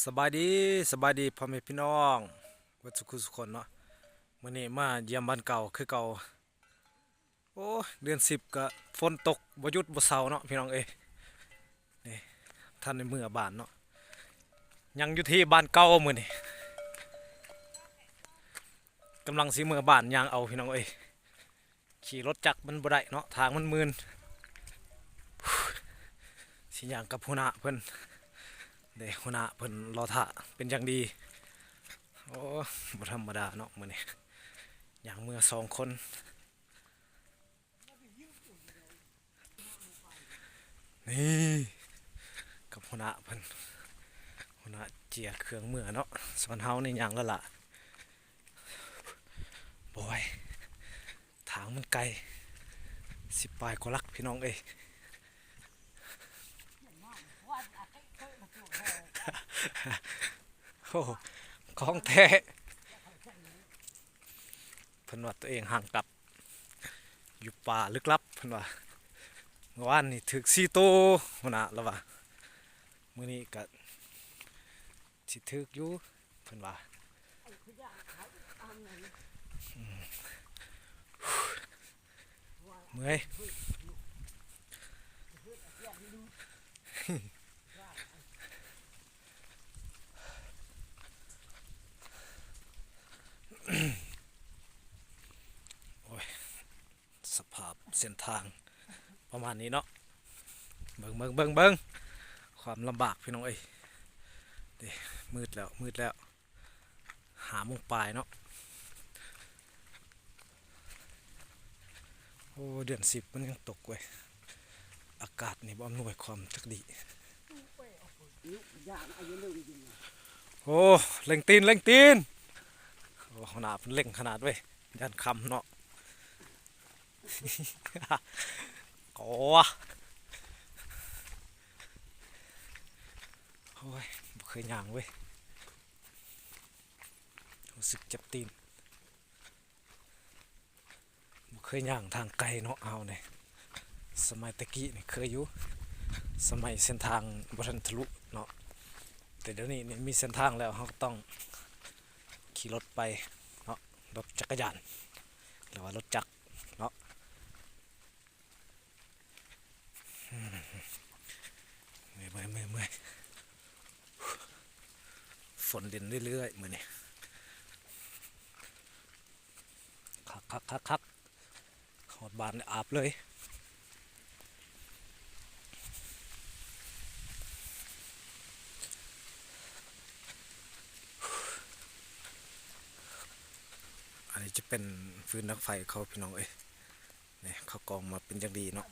ສະບາຍດີ ສະບາຍດີພໍ່ແມ່ພີ່ນ້ອງເບິດສຸຂູສຸຄົນເນາະ. ມື້ນີ້ມາຢ້ຽມບ້ານເກົ່າຄືເກົ່າ. ໂອ້ ເດືອນສິບກະຝົນຕົກບໍ່ຢຸດບໍ່ເຊົາເນາະພີ່ນ້ອງເອີຍ. ນີ້ ທັນໄດ້ເມືອບ້ານເນາະ, ຍັງຢູ່ທີ່ບ້ານເກົ່າມື້ນີ້. ກຳລັງຊິເມືອບ້ານ ຍ່າງເອົາພີ່ນ້ອງເອີຍ. ຂີ່ລົດຈັກມັນບໍ່ໄດ້ເນາະ ທາງມັນມື່ນ. ຊິຍ່າງກັບຫົວໜ້າເພິ່ນເດ້, ຫົວໜ້າເພິ່ນລໍຖ້າເປັນຢ່າງດີ. ໂອ້ ບໍ່ທຳມະດາເນາະມື້ນີ້, ຍ່າງເມືອສອງຄົນ. ນີ້ ກັບຫົວໜ້າເພິ່ນ, ຫົວໜ້າເຈຍເຄື່ອງເມືອເນາະ. ສ່ວນເຮົານີ້ຍ່າງລ້າໆ. ໂອ້ຍ ທາງມັນໄກ ສິບປາຍກວ່າຫຼັກພີ່ນ້ອງເອີຍ. ໂອ້ ຂອງແທ້. ເພິ່ນວ່າຕົວເອງຫ່າງກັບ ຢູ່ປ່າລຶກລັບເພິ່ນວ່າ. ເມື່ອວານນີ້ຖືກສີ່ໂຕ ຫົວໜ້າລາວວ່າ, ມື້ນີ້ກະຊິຖືກຢູ່ເພິ່ນວ່າ. ເມື່ອຍ. ໂອ້ຍ ສະພາບເສັ້ນທາງປະມານນີ້ເນາະ. ເບິ່ງ ເບິ່ງ ເບິ່ງ ເບິ່ງ ຄວາມລຳບາກພີ່ນ້ອງເອີຍ. ເດ້ ມືດແລ້ວ ມືດແລ້ວ. ຫ້າໂມງປາຍເນາະ. ໂອ້ ເດືອນສິບມັນຍັງຕົກເວີຍ. ອາກາດນີ້ບໍ່ອຳນວຍຄວາມຈັກດີ. ໂອ້ ເລັ່ງຕີນ ເລັ່ງຕີນ. ໂອ້ ຫົວໜ້າເພິ່ນເລັ່ງຂະໜາດເວີຍ, ຢ້ານຄ່ຳເນາະ. ໂອ້ ໂອ້ຍ ບໍ່ເຄີຍຍ່າງເວີຍ. ຮູ້ສຶກເຈັບຕີນ. ບໍ່ເຄີຍຍ່າງທາງໄກເນາະເຮົານີ້. ສະໄໝແຕ່ກີ້ນີ້ເຄີຍຢູ່, ສະໄໝເສັ້ນທາງບໍ່ທັນທະລຸເນາະ, ແຕ່ດຽວນີ້ນີ້ມີເສັ້ນທາງແລ້ວ ເຮົາກໍຕ້ອງຂີ່ລົດໄປເນາະ, ລົດຈັກກະຍານ ຫຼືວ່າລົດຈັກເນາະ. ເມື່ອຍ ເມື່ອຍ ເມື່ອຍ ເມື່ອຍ. ຝົນຫຼິ້ນເລື້ອຍໆມື້ນີ້. ຄັກໆໆໆ. ຮອດບ້ານອາບເລີຍ. ອັນນີ້ຈະເປັນຟືນດັງໄຟເຂົາ ພີ່ນ້ອງເອີຍ. ນີ້ເຂົາກອງມາເປັນຢ່າງດີເນາະ.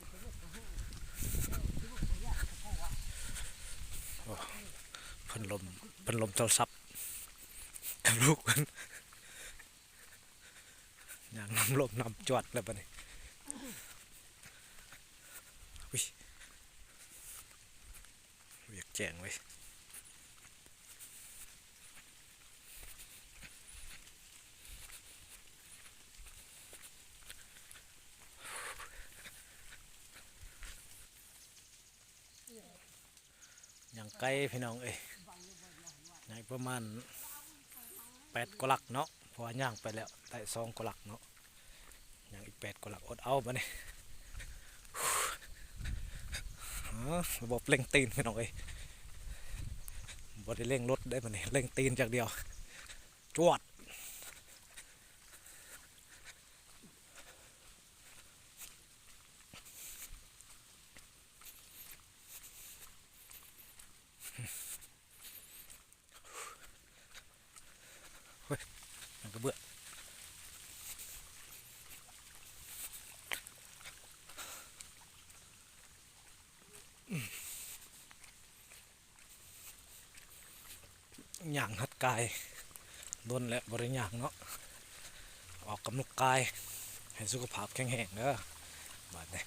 ໂອ້ ພັດລົມ ພັດລົມໂທລະສັບກັບລູກເພິ່ນ. ຍ່າງນຳລົມນຳຈວດແລ້ວບັດນີ້. ອຸ້ຍ ວຽກແຈ້ງເວີຍ. ຍ່າງໄກພີ່ນ້ອງເອີຍ, ຍັງອີກປະມານແປດກວ່າຫຼັກເນາະ, ເພາະວ່າຍ່າງໄປແລ້ວໄດ້ສອງກວ່າຫຼັກເນາະ, ຍັງອີກແປດກວ່າຫຼັກ. ອົດເອົາບັດນີ້. ເອີ ລະບົບເລັ່ງຕີນພີ່ນ້ອງເອີຍ, ບໍ່ໄດ້ເລັ່ງລົດເດ້ບັດນີ້, ເລັ່ງຕີນຢ່າງດຽວ. ຈວດ. ໂອ້ຍ ມັນກະເບືອ ຍ່າງຫັດກາຍ ດົນແລ້ວບໍ່ໄດ້ຍ່າງເນາະ, ອອກກຳລັງກາຍໃຫ້ສຸຂະພາບແຂງແຮງເດີບາດນີ້.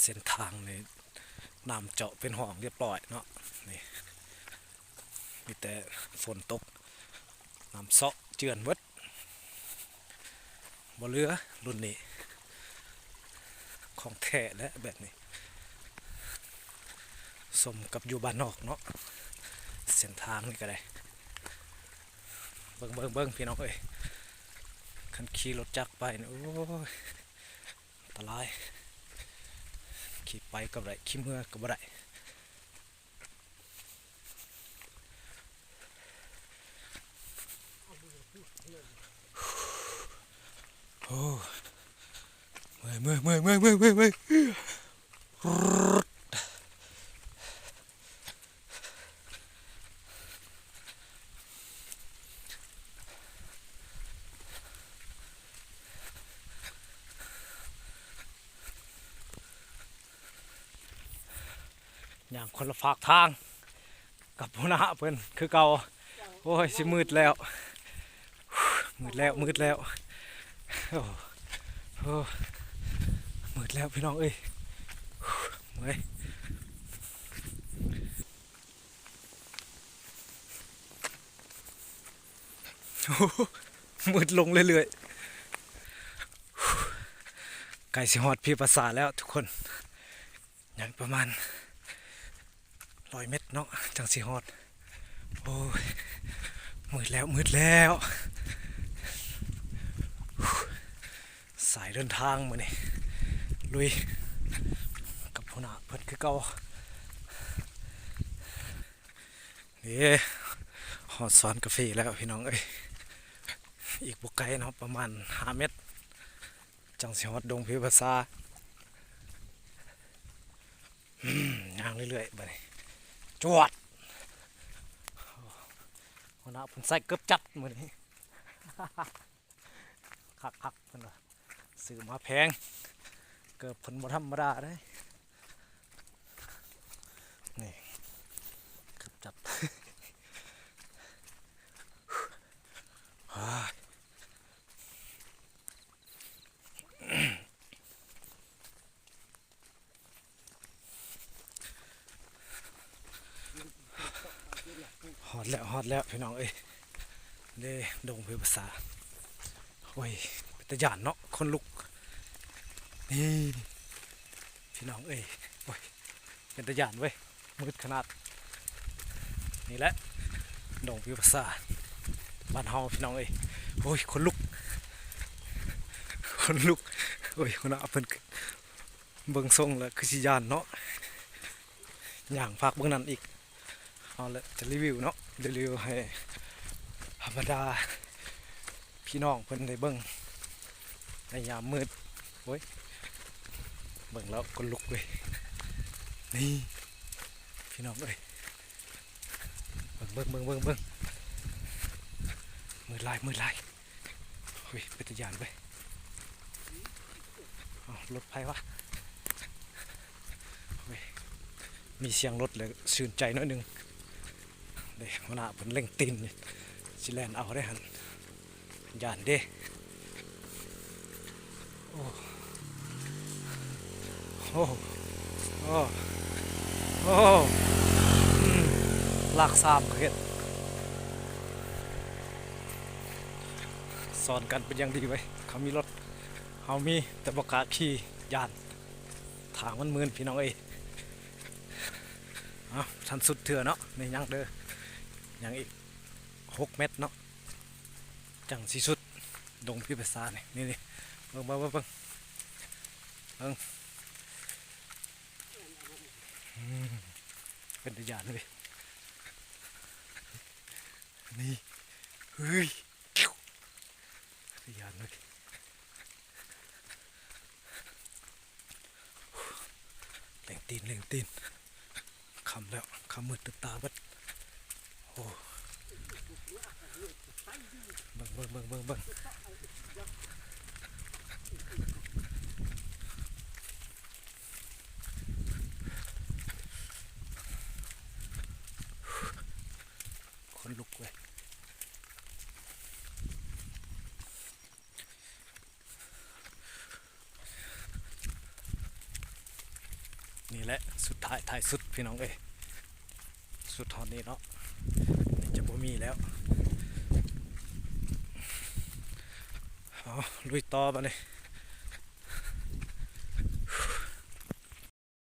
ເສັ້ນທາງນີ້ ນ້ຳເຈາະເປັນຮ່ອງຮຽບຮ້ອຍເນາະ. ນີ້ ມີແຕ່ຝົນຕົກ ນ້ຳເຊາະເຈື່ອນເບິດ ບໍ່ເຫຼືອລຸ້ນນີ້. ຂອງແທ້ແຫຼະແບບນີ້ ສົມກັບຢູ່ບ້ານນອກເນາະ. ເສັ້ນທາງນີ້ກໍໄດ້ ເບິ່ງ ເບິ່ງ ເບິ່ງ ພີ່ນ້ອງເອີຍ. ຄັນຂີ່ລົດຈັກໄປນີ້ ໂອ້ຍ ອັນຕະລາຍ ຂີ່ໄປກໍບໍ່ໄດ້ ຂີ່ເມືອກໍບໍ່ໄດ້. ໂອ້ ເມື່ອຍ ເມື່ອຍ ເມື່ອຍ ເມື່ອຍ ເມື່ອຍ ເມື່ອຍ. ຍ່າງຄົນລະຟາກທາງກັບຫົວໜ້າເພິ່ນຄືເກົ່າ. ໂອ້ຍ ຊິມືດແລ້ວ ມືດແລ້ວ ມືດແລ້ວ. ໂອ້ ໂອ້ ມືດແລ້ວພີ່ນ້ອງເອີຍ ເມື່ອຍ. ໂອ້ ມືດລົງເລື້ອຍໆ ໃກ້ຊິຮອດພີພາສາແລ້ວທຸກຄົນ. ຍັງປະມານຮ້ອຍແມັດເນາະ ຈັ່ງຊິຮອດ. ໂອ້ຍ ມືດແລ້ວ ມືດແລ້ວ. ສາຍເດີນທາງມື້ນີ້ ລຸຍກັບຫົວໜ້າເພິ່ນຄືເກົ່າ. ເດ້ ຮອດສວນກາເຟແລ້ວພີ່ນ້ອງເອີຍ. ອີກບໍ່ໄກເນາະ ປະມານຫ້າແມັດ ຈັ່ງຊິຮອດດົງພິພາສາ. ອືມ ຍ່າງເລື້ອຍໆ ບາດນີ້ ຈວດ. ຫົວໜ້າເພິ່ນໃສ່ເກີບຈັດມື້ນີ້ ຄັກໆ ເພິ່ນວ່າ ຊື້ມາແພງ ເກີບເພິ່ນບໍ່ທຳມະດາເດ້. ນີ້ ເກີບຈັດ ຮອດແລ້ວ ຮອດແລ້ວພີ່ນ້ອງເອີຍ ເດ້ ດົງພິພາສາ. ໂອ້ຍ ເປັນຕາຢ້ານເນາະ ຂົນລຸກ ນີ້ ພີ່ນ້ອງເອີຍ ໂອ້ຍ ເປັນຕາຢ້ານເວີຍ ມືດຂະໜາດ. ນີ້ແຫຼະ ດົງພິພາສາບ້ານເຮົາພີ່ນ້ອງເອີຍ. ໂອ້ຍ ຂົນລຸກ ຂົນລຸກ. ໂອ້ຍ ຫົວໜ້າເພິ່ນ ເບິ່ງຊົງແລ້ວຄືຊິຢ້ານເນາະ ຍ່າງພາກເບິ່ງນັ້ນອີກ. ເອົາລະ ຈະຣີວິວເນາະ ຣີວິວໃຫ້ບັນດາພີ່ນ້ອງເພິ່ນໄດ້ເບິ່ງໃນຍາມມືດ. ໂອ້ຍ ເບິ່ງແລ້ວຂົນລຸກເວີຍ ນີ້ ພີ່ນ້ອງເອີຍ. ເບິ່ງ ເບິ່ງ ເບິ່ງ ເບິ່ງ ເບິ່ງ ມືດຫຼາຍ ມືດຫຼາຍ. ໂອ້ຍ ເປັນຕາຢ້ານເວີຍ. ເອົ້າ ລົດໃຜວະ? ໂອ້ຍ ມີສຽງລົດແລ້ວຊື່ນໃຈໜ້ອຍໜຶ່ງ. ເດ້ ຫົວໜ້າເພິ່ນເລັ່ງຕີນ ຊິແລ່ນເອົາເດ້ຫັ້ນ. ຢ້ານເດ້. ໂອ້ ໂອ້ ໂອ້ ໂອ້ ອືມ ຫຼັກສາມກໍເຮັດ. ສອນກັນເປັນຢ່າງດີເວີຍ. ເຂົາມີລົດ ເຮົາມີແຕ່ບໍ່ກ້າຂີ່ ຢ້ານ. ທາງມັນມື່ນ ພີ່ນ້ອງເອີຍ. ເອົ້າ ທັນສຸດເທື່ອເນາະ. ນີ້ຍັງເດີ ຍັງອີກຫົກແມັດເນາະ ຈັ່ງຊິສຸດດົງພິພາສານີ້. ນີ້ ນີ້ ເບິ່ງ ເບິ່ງ ເບິ່ງ ເບິ່ງ ເບິ່ງ. ອືມ ເປັນຕາຢ້ານເວີຍ ນີ້. ເຮີ້ຍ ຕາຢ້ານເວີຍ. ເລັ່ງຕີນ ເລັ່ງຕີນ. ຄ່ຳແລ້ວ ຄ່ຳມືດຕຶບຕາເບິດ. ໂອ້ ເບິ່ງ ເບິ່ງ ເບິ່ງ ເບິ່ງ ເບິ່ງ. ຂົນລຸກເວີຍ. ນີ້ ນີ້ແຫຼະ ສຸດທ້າຍທ້າຍສຸດພີ່ນ້ອງເອີຍ ສຸດຮອດນີ້ເນາະ ນີ້ຈະບໍ່ມີແລ້ວ. ເອົາ ລຸຍຕໍ່ບາດນີ້.